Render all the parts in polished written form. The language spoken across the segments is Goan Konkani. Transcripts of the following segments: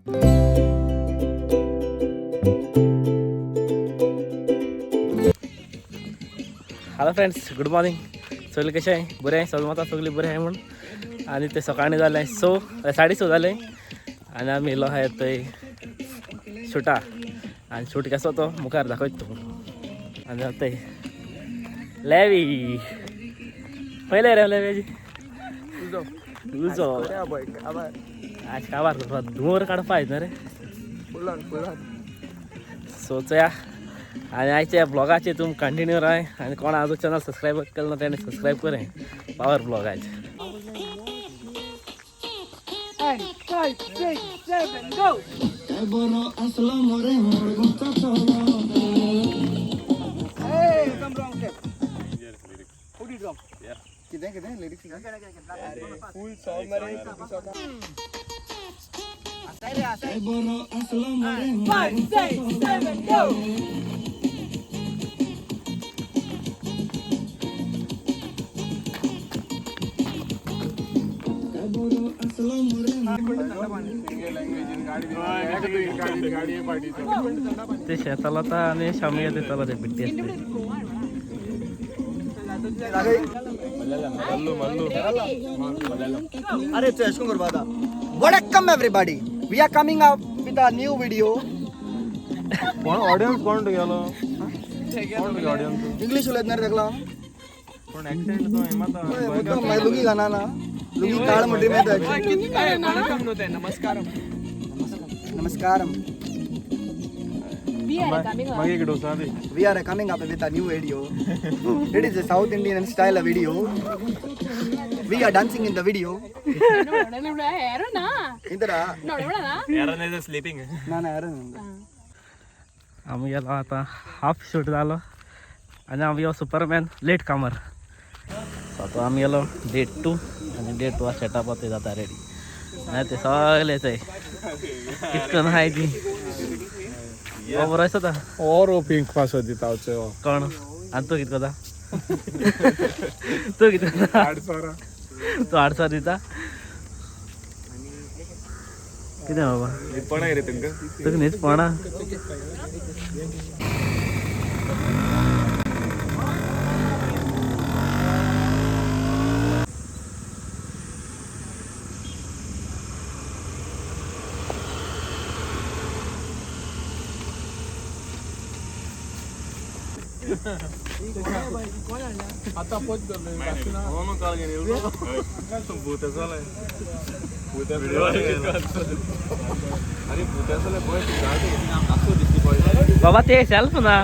Hello friends, good morning. सगळे कशें आहे? बरें आहे सगळें? माता सगळीं बरें आहे म्हूण. आनी ते सकाळीं जालें स, 6:30 जालें आनी आमी येयलो आहाय थंय शुटा. आनी शूट कसो तो मुखार दाखयता तुमकां. आनी आतां लेवी पयले रे लेवी उजो आज काबार करपा, धुंवर काडपा येता रे. सो चया, आनी आयच्या ब्लॉगाचे तुम कंटिन्यू राय. आनी कोण आजून चॅनल सबस्क्रायब केलं ना त्याने सबस्क्राईब करें. पावर ब्लॉग आज. And 5, 6, 7, go! Hey, come wrong step. Who did wrong? Yeah. कितने कितने lyrics? Full song मरे. 5, 6, 7, go! ते शेताला तर आणि शामी ते ते बिट्टी असते. अरे तो ऐसा करवा था. Welcome everybody. We are coming up with a new video. कोण ऑडियन्स? कोण गेलो? कोण ऑडियन्स? इंग्लिश उलयत ना रे देखला. कोण ऍक्सेंट तो हिम्मत. मुद्दाम लुंगी गाना ना, लुंगी काळ म्हणटी माहिती. नमस्कारम. मागीर एक डोसा दी. We are coming up with a new video. It is a South Indian style video. We are dancing in the video. Indra. Sleeping. ना ना, यार. आमी गेलो आता, हाफ शूट जालो आनी आमी गेलो सुपरमॅन लेट कामर. सो आतां आमी गेलो डे 2 आनी डे 2 सेटअप आतां जाता रेडी. आनी ते सगळे चोय कितकन आहाय ती हो बरो दिसता. और वो पिंक पासो दिता. कोण? आनी तूं कित करता? तूं कित करता? 800. तूं 800 दिता कितें बाबा? पण रे तुमका. तुका न्हीद पडना. आता पोच अरे बाबा ते सेल्फ ना.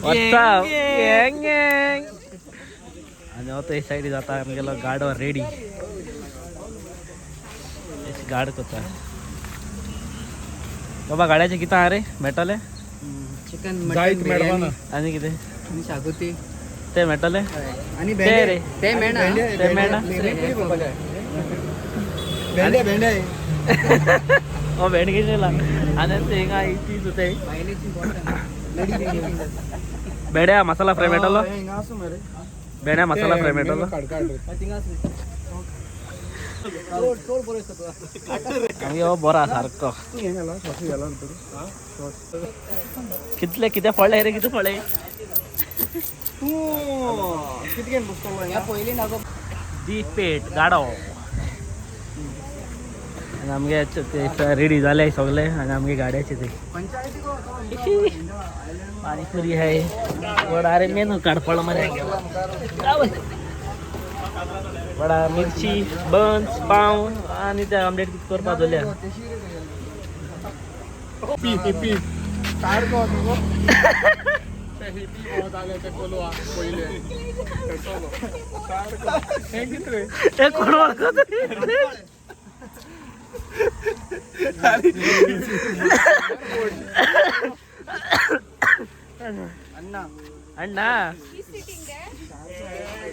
What's up? Gang gang. आनी आतां हे सायडी जाता आमगेलो गाडो रेडी. गाड करता बाबा. गाड्याचे कितें आहा रे मेळटलें? Chicken, mutton, biryani. आनी कितें? आनी शागुती. ते मेळटलें? आनी ते रे. ते मेळना. ते मेळना. भेंडे भेंडे. हो भेंड घेतला आनी ते हिंगा ती सुते भेंड्या मसाला फ्राय मेळटलो. भेंड्या मसाला फ्राय मेळटलो. आमगे हो बरो आहा सारको. कितले कितें पडले रे? कितें पडले? तूं कितें बसतलो? दी पेट गाडो. आनी आमगे ते रेडी जाले सगळे आनी आमगे गाड्याचे ते पाणीपुरी आहे, वडा रे. मेनू कार्ड पडलो मरे. वडा, मिरची, बन्स, पाव आनी ते आमलेट कितें करपा दवरल्या. हे कोण वळखत? अण्णा. अण्णा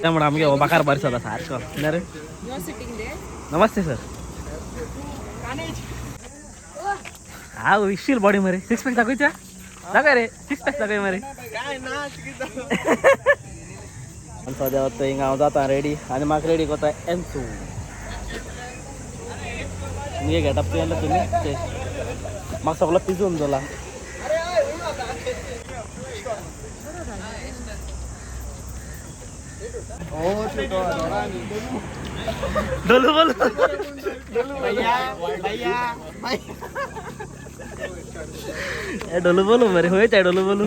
त्यामुळे आमगे हो बाकार बारीक जाता सारको ना रे. You're sitting there. नमस्ते सर. हा विशील बॉडी मरे. सिक्स पॅक दाखवायचा, दाखव रे, सिक्स पॅक दाखव मरे. आणि सद्या हिंगा हांव जाता रेडी आनी म्हाका रेडी करता एन्सू. मुगे गेटअप पळयला तुमी, ते म्हाका सगळो पिजून जाला. डोलू बोलू डोलू बोलू मरे, होय ते डोलू बोलू.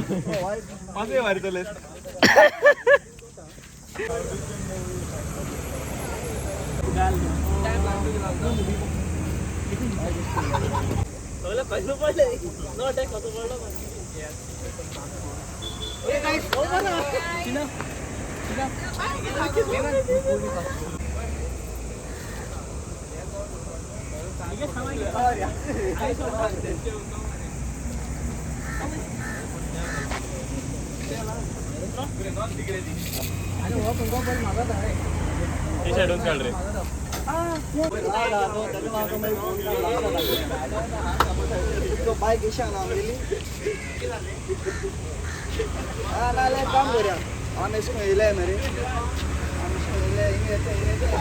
तो बायक ईशान आमगेली. हा ना काम करूया. आम इसको येयले मरे, आम इसको येयले हिंग येता हिंग येता.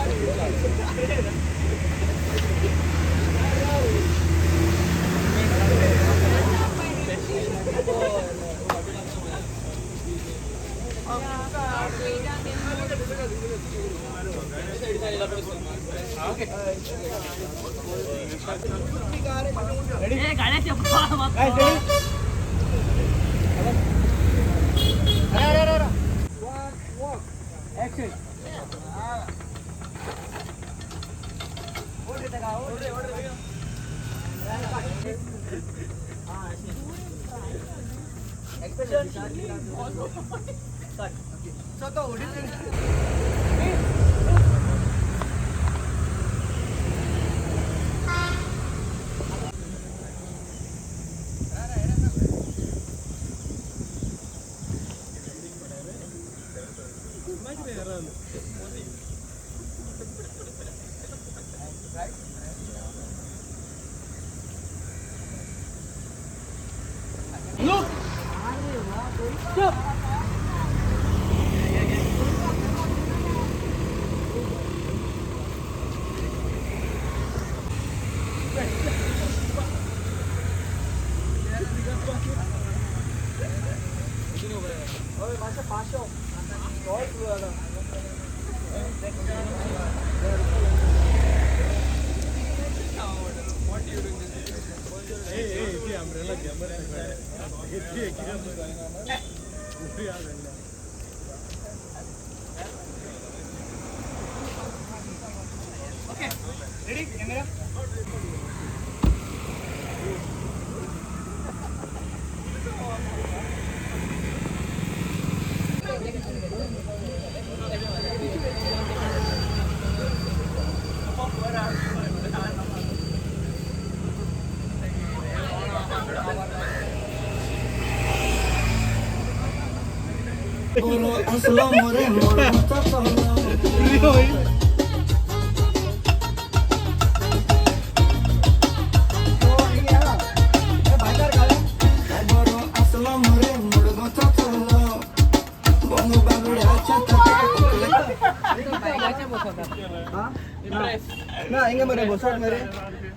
ना हिंगा मरे बसत मरे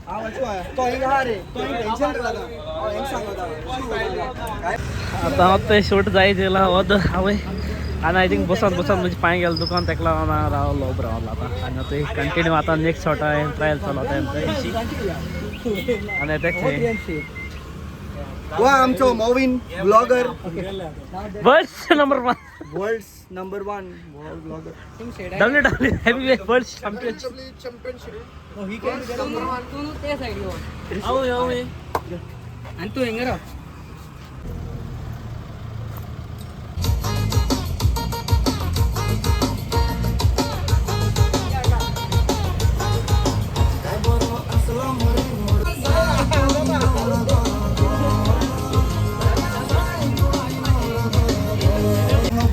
हांव वचूं तो हिंगा हा रे, तो हिंग टेन्शन जाता. हांव हिंग सांगता काय. आता ते शूट जायचेला होत हांवें आनी I think बसत बसत म्हणजे पांय गेलो दुकान तेका लागून हांव रावलो उबो रावलो आतां. आनी आतां कंटिन्यू आतां नेक्स्ट शॉट हांवें ट्रायल चलता तेंची आनी तेच वा आमचो Movin blogger, world number 1, world number 1 world blogger, W W heavy world championship. आणि तू हेंगर राव.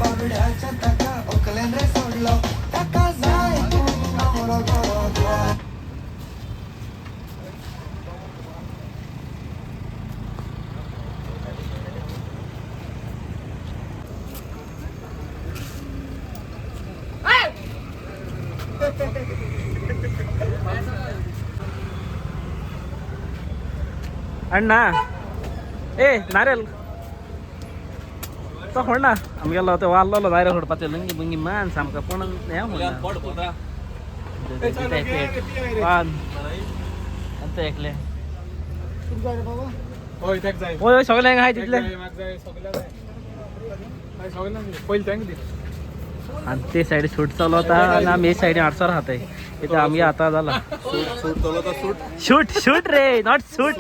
बाबड्याच्या ताका ओकल्यान रे सोडलो, ताका जाय तूं नवरो गो. अण्णा ए नारेल तो होडना आमगेलो तो वाल्लो नारेल होडपा ते लुंगी बुंगी मान सामका पूण हें म्हणना पान आनी ते एकले हय तेक जाय पळय सगळ्यांक हाय तितले म्हाका जाय सगळ्यांक जाय सगळ्यांक पयलीं तांकां दी. आणि ते साइड शूट चालू होता आणि आम्ही हे साइड आडसर राहते इथे आम्ही आता झाला शूट शूट रे not shoot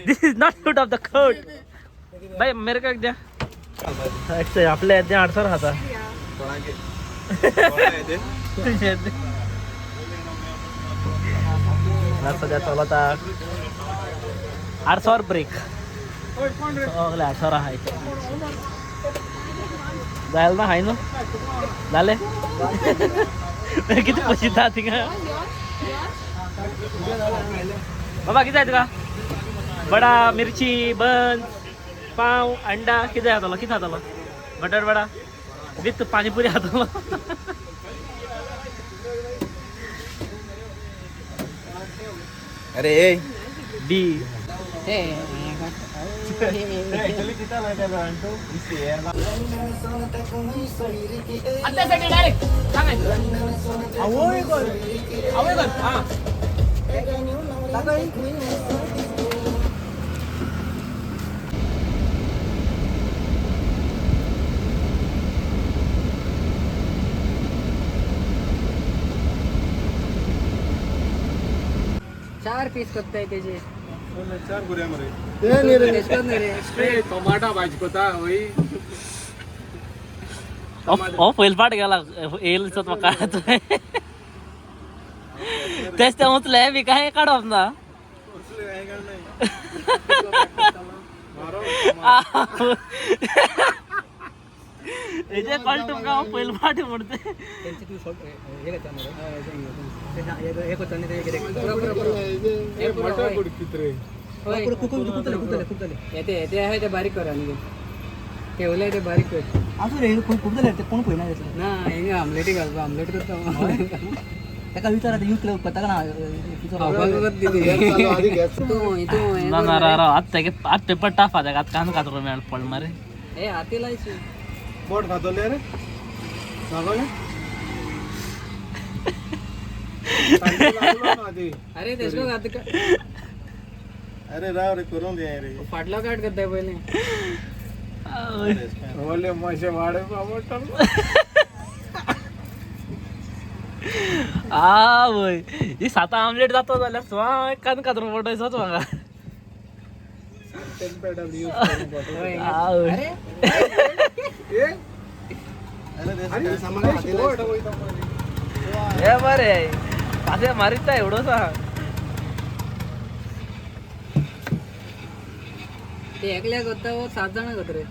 this is not shoot of the coat bye मेरे का द्या आपल्या ते आडसर राहता. सध्या चालू आता आडसर ब्रेक सगळे आडसर आहे जायला ना हाय ना झाले किती पैसे थिंगा बाबा किती आहेत का वडा मिरची बन पाव अंडा किती जातलो किती जातलो बटर वडा विथ पाणीपुरी जातलो. अरे ए बी आत्यासाठी डायरेक्ट सांगायचं. आवय कर. हा चार पीस करताय त्याचे. चार गुऱ्या मरे रे टोमाटा भाजी कोता हय हो पयल पाट गेला येईल म्हाका तेच ते उचले बी काय काडप ना. हेजे कळ तुमकां पयल पाट म्हणते. त्यांचे तू शॉर्ट हे करता मरे हे करता नाही ते हे मटर गुडकीत रे खूप खूप खूप झाले येते येते आहे ते बारीक कर आणि ठेवलंय ते बारीक कर. आसूं रे खूप खूप जाल्यार ते कोण पळयना त्यातलें. ना हिंगा आमलेटी घालपा आमलेट करता ताका विचार आतां यूथ करता ना. तूं तूं ना ना राव राव आतां तेगे आतां पेपर टाफ आहा तेका आतां कान कातरो मेळ पड मरे. हे हाती लायची बोट खातले रे सगळे अरे तेशको घात अरे राव रे करून दे रे फाटलो काट करताय पयलीं. ओले मशे वाडे बाबा. आवय ही सातां आमलेट जाता जाल्यार स्वाय कान कातरो पडटायचोच म्हाका. आवय हे बरे पासे मारीत एवढोच आहा. ते एकल्या करता वो सात जाणां करता रे.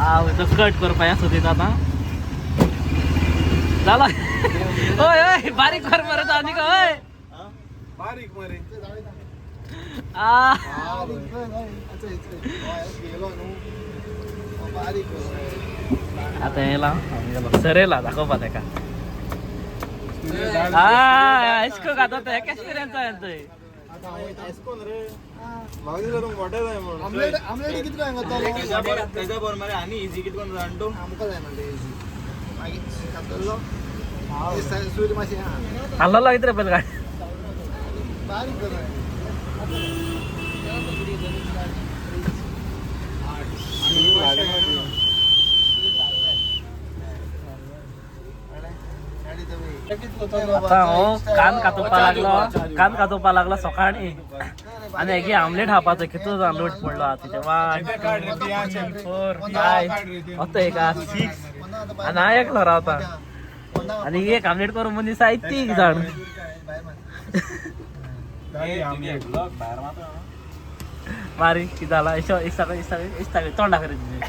आवय तो कट करपा ह्या सोदीत आतां जाला. ओय ओय बारीक कर मरे तो आनीक ओय बारीक मरे. आ आतां येयला सरेला दाखोवपा तेका. आयस्को खाता ते एक्सपिरियन्स आहे थंय. हाल्लो कितें रे पयलीं गाडी. आता हो कान कातोवपा लागलो कान कातोवपा लागलो सकाळी आनी हेगे आमलेट खावपाचो कितलो जाण लोट पडलो आतां तिचे 1 2 3 4 5 आतां एक 6 आनी हांव एकलो रावता आनी एक आमलेट करून मनीस आय 3 जाण. मारी कितें जाला इस्ता इस्ता इस्ता तोंडा करी तुजें.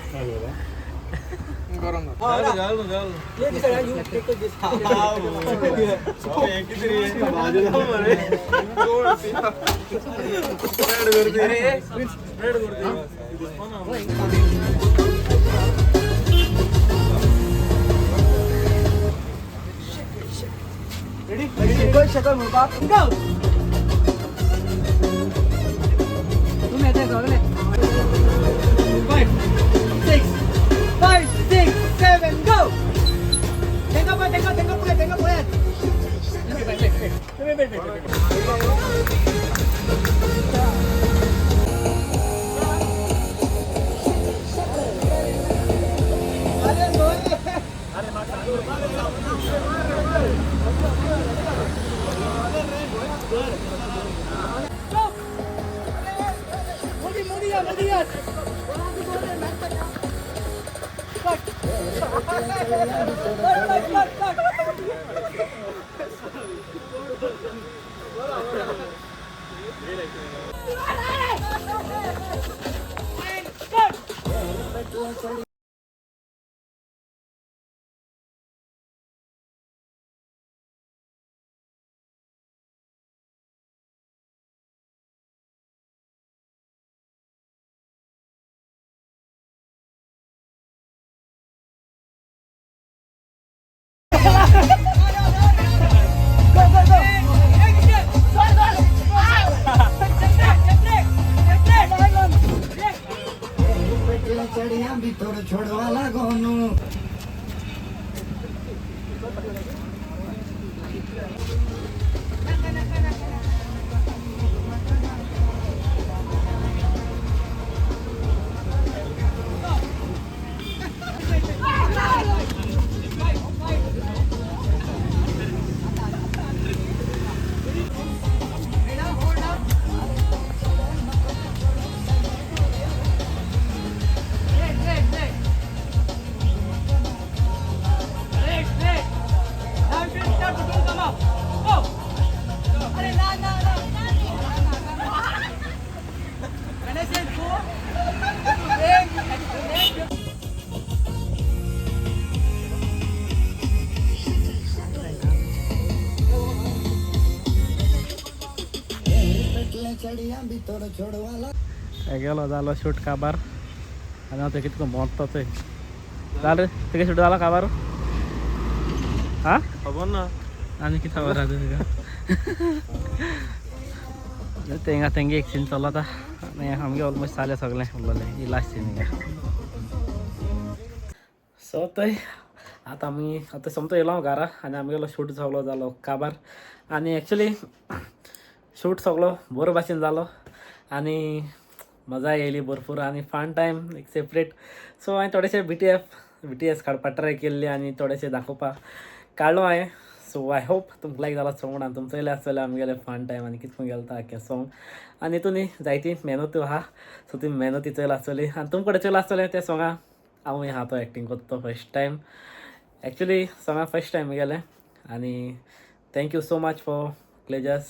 गरम. तुम्ही येते सगळे. 5 6 5 6 7 गो. तेंका पळय, तेंका तेंका पळय, तेंका पळयात. मोदी मोदी या मोदी या. Cut cut cut cut. Go go go. ચડિયા બી થોડો છોડવા લાગોનું. Wait, wait. Wait, wait. Now you should start to don't come up. Go. अरे ना ना ना. When I said go, you wait and you wait. ચડિયા બી થોડો છોડવા લાગો. गेलो जालो शूट काबार आनी हांव तें कितको मोडटा थंय. जालें तुगे शूट जाला काबार? हा, खबर ना. आनी कितें खबर आसा तुका? तेंगा तेंगे एक सीन चलता आनी आमगे ऑलमोस्ट जालें सगळें उरलें ही लास्ट सीन हिंगा. सो थंय आतां आमी आतां सोमतो येयलो हांव घरा आनी आमगेलो शूट सगळो जालो काबार आनी एक्चुली शूट सगळो बरो भाशेन जालो आनी मजा येयली भरपूर आनी फन टायम एक सेपरेट. सो हांवें थोडेशे BTS काडपा ट्राय केल्ले आनी थोडेशे दाखोवपाक काडलो हांवें. सो I hope तुमकां लायक जाला सॉंग आनी तुमकां चोयलें आसतलें आमगेलें फन टायम आनी कितें गेलो तो आख्खें सॉंग. आनी हितून जायती मेहनत आहा, सो ती मेहनती चोयला आसतली आनी तुमकां कडेन चोयला आसतलें त्या सोंगा हांव आहा तो एक्टींग करता तो first time. Actually सोंगा first time गेलें आनी thank you so much for Klejas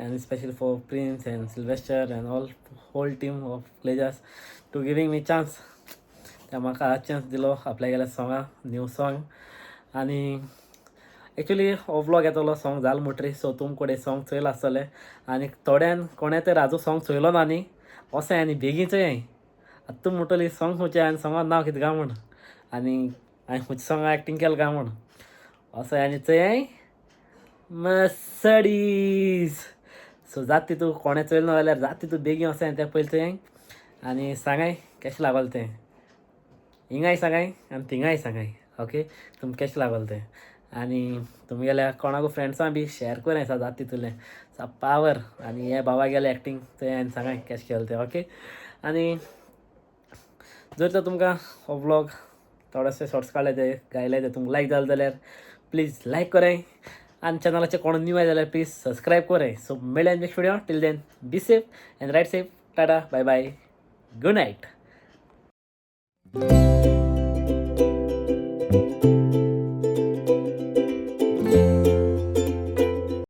and especially for Prince and Sylvester and all whole team of Klejas to giving me chance. त्या म्हाका चान्स दिलो आपल्या गेल्या सोंगा न्यू सॉंग. आनी एक्चुली हो व्लॉग येतलो सॉंग जाल म्हणटरी, सो तुम कडेन सॉंग चोयलां आसतलें आनी थोड्यान कोणें तर आजून सॉंग चोयलो ना न्ही, वोसाय आनी बेगीन चोयाय. आतां तूं म्हणटली सॉंग खंयचें आनी सॉंगा नांव कितें काय म्हूण आनी हांवें खंयच्या सॉंगा एक्टींग केलें काय म्हूण, वोसाय आनी चोयाय मर्सडीज. सो जात तितू कोणें चोयलें ना जाल्यार जात तितू बेगीन वचाय तें पयलीं चोयाय आनी सांगाय केशें लागोलें तें. हिंगाय सांगाय आनी थिंगाय सांगाय, ओके, तुमकां केशें लागोलें तें. आनी तुमगेल्या कोणाकू फ्रेंड्सां बी शेअर कोराय सा जात तितूलें सा पावर आनी हे बाबा गेले एक्टींग चोयाय आनी सांगाय केशें केलें तें, ओके. आनी जर तर तुमकां हो व्लॉग थोडेशे शॉर्ट्स काडले ते गायले ते तुमकां लायक जाले जाल्यार प्लीज लायक कराय आनी चॅनलाचेर कोण न्यू आसा जाल्यार प्लीज सबस्क्रायब कराय. सो मेळया next video. Till then be safe and ride safe. Tata, bye bye, good night.